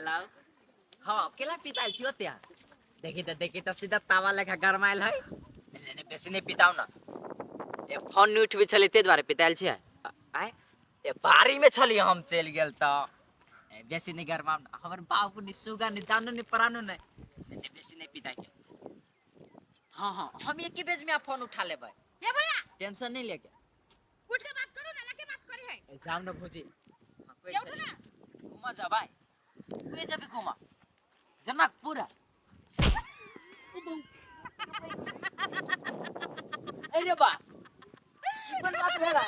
Hello. हाँ, केला पिताल छी ओते। देखी तऽ, देखी तऽ, सीधा तावा लेखा गरमायल है। नहीं नहीं नहीं, बेसी नहीं पिताउ ना। ए फोन नहीं उठबै छलै ताहि दुआरे पितायल छियै। आय ए बाड़ी में छली हम चलि गेल तऽ ए, बेसी नहीं गरमाउ ना। हमर बाबू नि सुगा नि जानो नि परानो नहीं। नहीं नहीं, बेसी नहीं पिताके। हाँ हाँ, हम एक ही बेज में फोन उठा लेबै। ये भैया, टेंशन नहीं लेके। उठ के बात करू ना, लके बात करी है। ए, जाउ ना भौजी। हाँ, कोई ये उठो छली। ना। घुमा जबै, कोई जबी घुमा जनकपुर। अरे बा, ई कोन बात भेलै?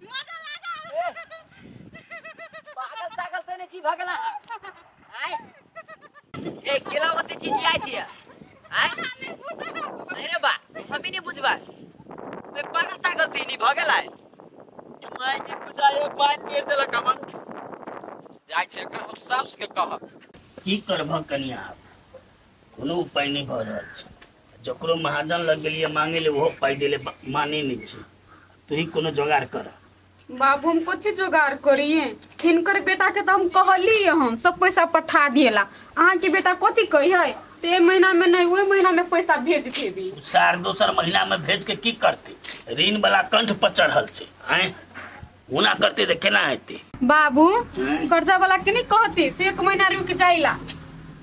मजा लागल। ए, पागल तागल तऽ नहि छी भगला? आय ए, केला ओते चिटियाइ छियै? आय, नहि बुझल। अरे बा, हमी नहीं बुझबै। ए, पागल तागल तऽ नहीं भऽ गेलै? माय के बुझाए पानि पेड़ देलक हमर। जाइ छै एकरा हम साउस के कहब। की करबह कनिया, आब कोनो उपाय नहि भऽ रहल छै। जकरो महाजन लग गेलियै मांगे ले, ओहो पाइ देले माने नहि छै। तू ही कोनो जोगाड़ कर। बाबू, हम कथी जोगाड़ करिए? हिनकर बेटा के तऽ हम कहलियै हम सब पैसा पठा दिएला। अहाँके बेटा कथी कही है से एहि महीना में नहीं, ओहि महीना में पैसा भेज देबी। ओ सार दोसर महीना में भेज के की करते? ऋण वाला कंठ पर चढ़ल छै। आँय, ओना करते तऽ केना हेतै? बाबू, हम्म। कर्जा वाला के नहीं कहती से एक महीना रुक जाइला?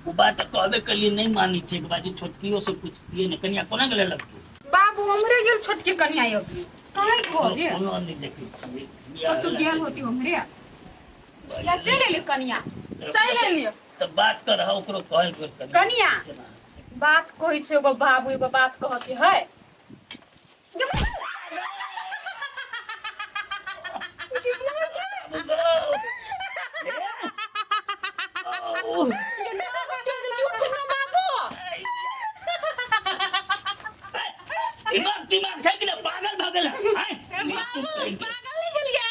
ओ बात तऽ कहबे कलियै, नहि मानै छै। एक बार जे छोटकियो से पूछतियै ने। कनिया कोना गेलै लगतै? बाबू, उम्हरे गेल छोटकी कन्या अभी कहाँ घर रे? कोनो नहि देखै छियै। कतौ गेल होती उम्हरे या चलि एली कन्या, चलि एली। तऽ बात कर ओकरो कहै के कनिया। कनिया। बात कहै छै एगो बाबू, एगो बात कहके है। दिमाग दिमाग छै कि नहि? पागल भऽ गेल आँय? पागल नहि भेलियै।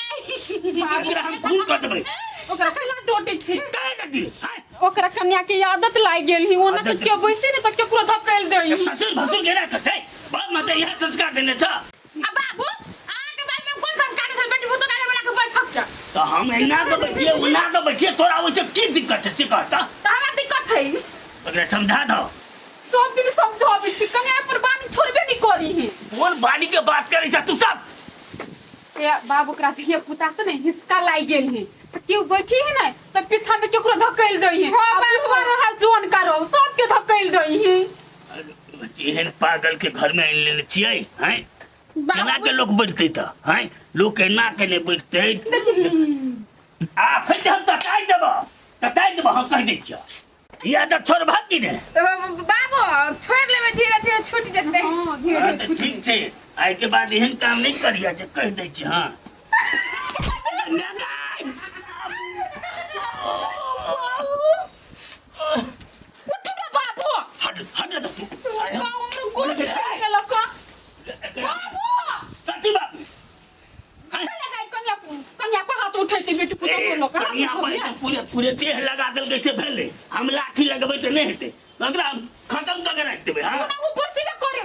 एकरा हम खून कऽ देबै। ओकरा केना डोटे छी? काहे डटी आँय? ओकरा कन्या के आदत लागि गेल ही ओना तऽ केओ बैसे ने तऽ केकरो धकेल देई। ससुर भसुर केना करतै? बाप माता इएह संस्कार देने छ। आ बाबू, अहाँके बाप में कोन संस्कार देल? बेटी पुतोह गाड़ी बना के बैठक के। तऽ हम एना कऽ बैठिए, ओना कऽ बैठिए, तोरा ओहिसँ की दिक्कत छै से कहता। तऽ हमरा दिक्कत है। ओकरा समझा दहो। सब दिन समझाबै छी, कन्या पर बानी छोड़बे नहीं करी ही। कोन बानी के बात करै छ तू सब? ए बाबू, ओकरा धिया पुता से ने हिसका लागि गेल है से केओ बैठी है ने तऽ पीछा में केकरो धकेल दै है। हाँ, आ बाबू। बुढ़वा रहा जोन करो, सबके धकेल दै है। एहन पागल के घर में आनि लेने छियै हैं, केना के लोक बैठतै तऽ हैं? लोक एना के नहि बैठतै। आ फेर हम ततारि देबऽ, ततारि देबऽ, हम कहि दै छियौ। ई आदत छोड़बह कि ने? बाबू, छोड़ लेबै, धीरे धीरे छूट जेतै। हाँ, धीरे हाँ, धीरे तऽ छूट ठीक जेतै। छै, आइके बाद एहन काम नहि करिह जे कहि दै छी। हँ, उठू ने बाबू। हट हट तू। आइ हम- बाबू, गोड़ छाड़ि देलक। बाबू। कथी बाबू? लगाई कन्या, कन्या पर हाथ उठेते बेटी पुतोह ए, को लोग हाथ कनिया पर उठबियै। तऽ पूरे पूरे देह लगा देलकै से भेलै? हम लाठी लगबै तऽ नहि हेतै, ओकरा हम खतम कऽ के राखि देबै। हँ। ओना ओ बैसबे करे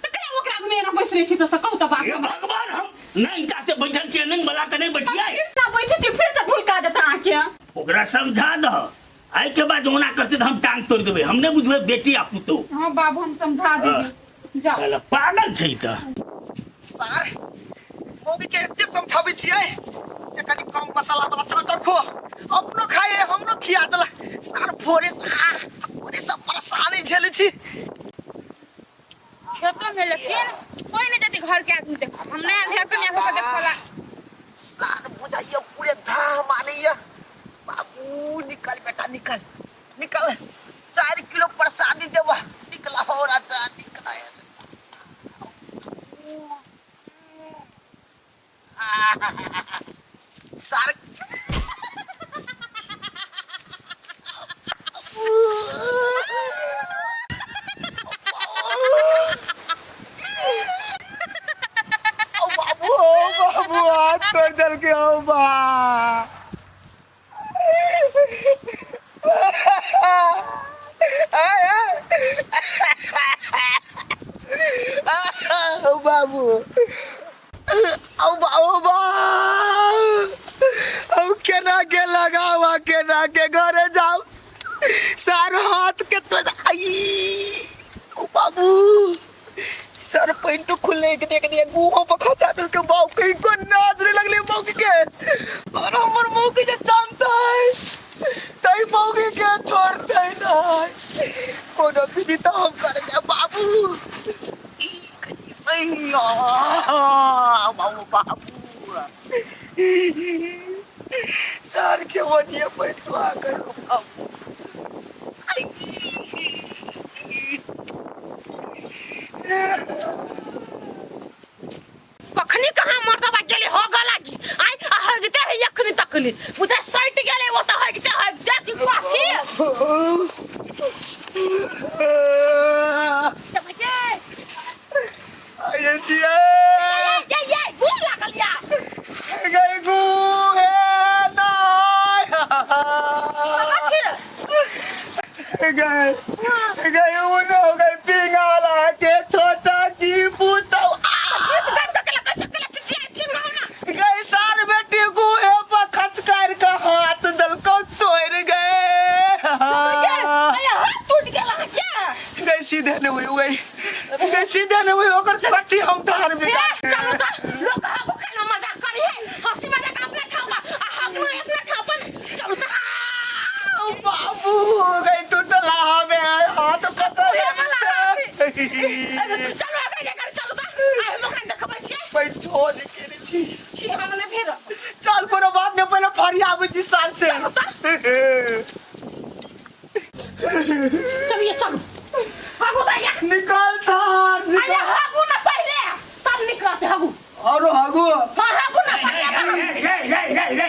तऽ केना ओकरा आगू मे एना बैस रहै छी तऽ से कहू तऽ बाप। हे भगवान, हम नहि हिनका से बैठल छियै, नहि बला तऽ नहि बैठियै। फिर से बैठे छी, फिर से भुलका देता अहाँके। ओकरा समझा दह, आइ के बाद ओना करतै तऽ हम टांग तोड़ि देबै, हम नहि बुझबै बेटी आ पुतोह। हाँ बाबू, हम समझा देबै, जाओ। साला पागल छै ई तऽ। सार मौगी के एते समझाबै छियै जे कनि कम मसाला वाला चावल खो, अपनो खाए हमरो खिया देला। सार भोरे से भोरे से परेशानी झेले छी। खेतो में लेकिन कोई नहीं जति घर के आदमी देखो, हम नया घर के यहाँ होकर देखला। सार बुझाइया पूरे धाह मानैया। बाबू निकल बेटा, निकल निकल, 4 किलो प्रसादी देबा, निकला हो राजा, निकला। सार ओ बाबू, ओ बाबू, हाथ तोड़ देलकै। ओ बा, ओ बाबू, ओ बा, ओ बा, ओ केना के लगा बाबू सर पैंटो खुलने के देख दिया गुहो पर खसा दिल के बाऊ कहीं को नाच रे लगले मौकी के और हमर मौकी जे जानता है तई मौकी के छोड़ते नहीं कोनो विधि तो हम कर जा बाबू ई कथी सैया बाबू बाबू सर के वनिया पैंटवा करो बाबू कखनी कहाँ मर्दबा गेले हो गला की आइ आ हगते है यखनी तकली बुझा सट गेले वो तो हगते हगते की कथी आये छियै ये ये गु लागल या गई गु हे नाय कथी गए गए उन हो गई पिंगाला के छोटा की पुतौ गई सार बेटी गुहे पर खच कर के हाथ दलको तोड़ गए गई सीधे ने हुई गई गई सीधे ने हुई ओकर कट्टी हम धार में बाबू गई टूटला हवे हाथ पकड़ भाई छोड़ के रे छी चल कोनो बात नहीं पहले फरियाबै छी सार से निकाल सार निकाल और हगु रे रे रे रे रे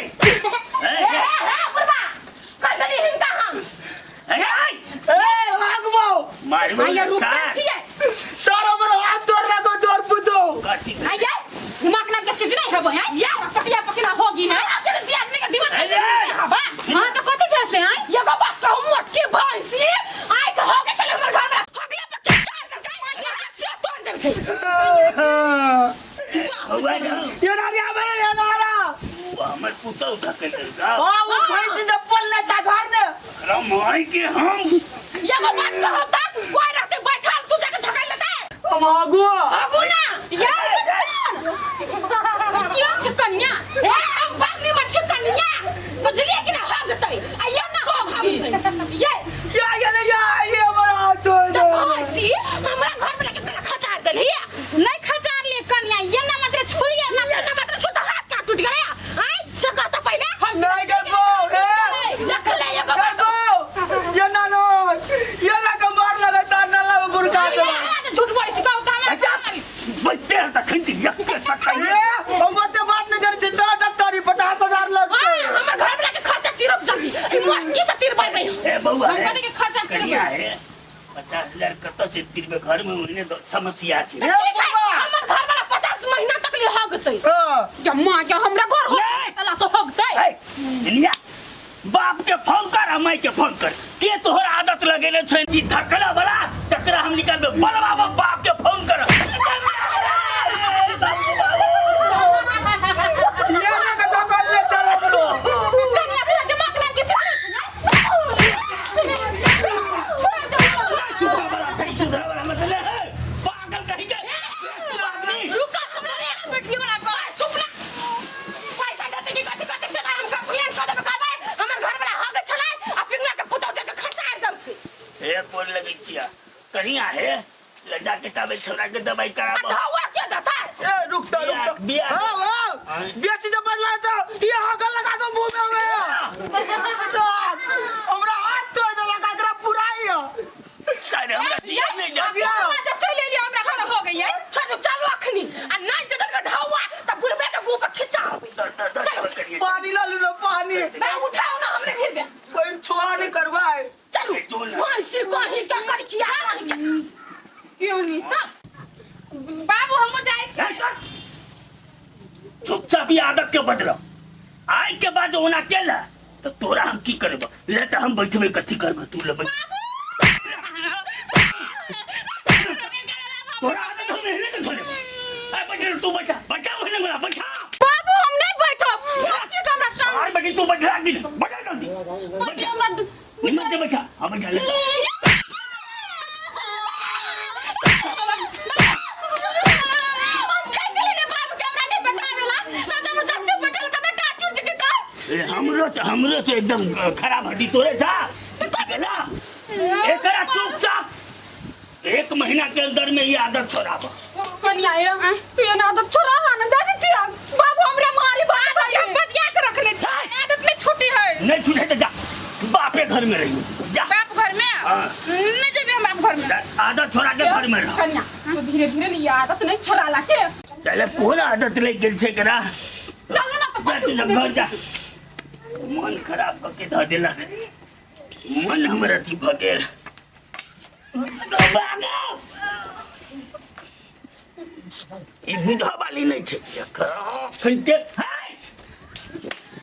ए भागबो मारबो आया रुकल सार छियै सार हमर हाथ तोड़ लगो तोड़ पुतो कथी आया दिमाग नाम के चीज नहीं हबो हैं यार पटिया पकड़ा होगी ना तेरे दिया आदमी का दिमाग अरे! हबा हां तो कथि भेल से हैं एगो बात कहूं मोटकी भैंसी आइ के हो के चले हमर घर में अगले पक्के चार साल का आया से तोड़ देलकै बौआ रे ये नारी आबे रे ये नारा उ हमर पुतौ धकेल देलका हां वो भैंसी जब पलने चा घर ने रमाई के हम एगो बात कहूं त कोई रहते बैठल तू जाके धकेल लेते हम हगु हबो ना यार क्यों छिकनिया ए हम बात नहीं मत छिकनिया बुझलिए कि ना हगतै आ ये ना हगतै ये या ये ले या ये हमर हाथ तोड़ दो भैंसी हमरा घर में लेके तोरा खचार देलही नहीं खचार लिए कन्या ये ना मतलब छुइए ये ना मतलब छू तो हाथ का टूट गया आय से कहता पहले हम नहीं गो हे देख ले एगो बात गो ये ना नो ये ना के मार लगा सार नाला में बुरका दो ये झूठ बोली छी कहू त हमरा बैठते हैं तखन त यक्के सकाई ए हम ओते बात नहीं करै छी चल डॉक्टरी 50,000 लगतै हां हमर घर में लेके खर्चा तीरब जल्दी ई मोटकी से तीर बाई ए बौआ हम रे कथी के खर्चा तीरबै कनिया हे 50,000 कतऽ से तीरबै घर में ओहने समस्या छै ए ठीक है बौआ हमर घर वाला 50 महीना तक ले हगतै हां या मां के हमरा घर हो नहीं। तला से हगतै ए निया बाप के फोन कर आ माई के फोन कर के तोहर आदत लगेले छै ई धकला वाला तकरा हम निकालबे बलवा बाप के फोन कर ये ना के धकल ले चल हमरो कनिया तोरा दिमाग ना के चल छोड़ दे सुधरा वाला छै सुधरा वाला मतलब है पागल कहीं के बेवकूफ आदमी रुको तुम रे बेटी वाला को चुप ना पैसा देते कि कथि कथि से हम कंप्लेन कर देबे कहबै हमर घर वाला हग छलै आ पिंगला के पुतौ दे के खर्चा देलकै हे कोन लगै छिया कहीं आहे ले जाके ताबे छोरा के दवाई आ कराबो धौआ के देतै ए रुक ता रुक ता बिया- हां हां बेसी जब बदला तो ये हगल लगा दो मुंह में हमें सर हमरा हाथ तोड़ देलक एकरा पुराई है सर हमरा जिया नहीं जा बिया हमरा चलि एलियै हमरा घर हो गई है चलू चलू अखनी आ नहीं जे देलकै धौआ त बुढ़बे के गुह पर खिचा दर दर दर करिए पानी ला लू ना पानी मैं उठाओ ना हमने फिर बे कोई छोड़ा नहीं करवाए चलू भैंसी कहीं के करकिया कहीं के क्यों नहीं सब बाबू हमो जाय छी चल चल चुपचाप ई आदत के बदलो आइ के बाद ओना केला तो तोरा हम की करब ले त हम बैठबे कथी करब तू ले बैठ तोरा आदत हम एहने के छोड़े आ बैठ तू बैठा बैठा ओहने वाला बैठा बाबू हम नहीं बैठब के हमरा सार बेटी तू बैठा गिल बैठा जल्दी बैठा हमरा निमन से बैठा हां बैठा ले ए, हमरो से एकदम खराब हड्डी तोरे था ना। एकरा चुपचाप एक महीना के अंदर में ये आदत छोड़ाब। कनिया ये तू ये ना आदत छोड़ा ला ना, जाने छिया बाबू हमरा मारी बात है। हम बजिया के रखने छी, आदत नहीं छूटी है। नहीं छूटे तो जा बापे घर में रही जा। बाप घर में? हाँ। नहीं जेबे हम बाप घर में। आदत छोड़ा के घर में रह। कनिया तू धीरे धीरे नहीं आदत नहीं छोड़ा ला के। चले कोन आदत लग गेल छै एकरा? चलो ना जा तू जब घर जा। मन खराब कऽ के धऽ देलक, मन हमर अथी भऽ गेल। ई बुझऽ वाली नहि छै एकरा। फिर देख, हाय!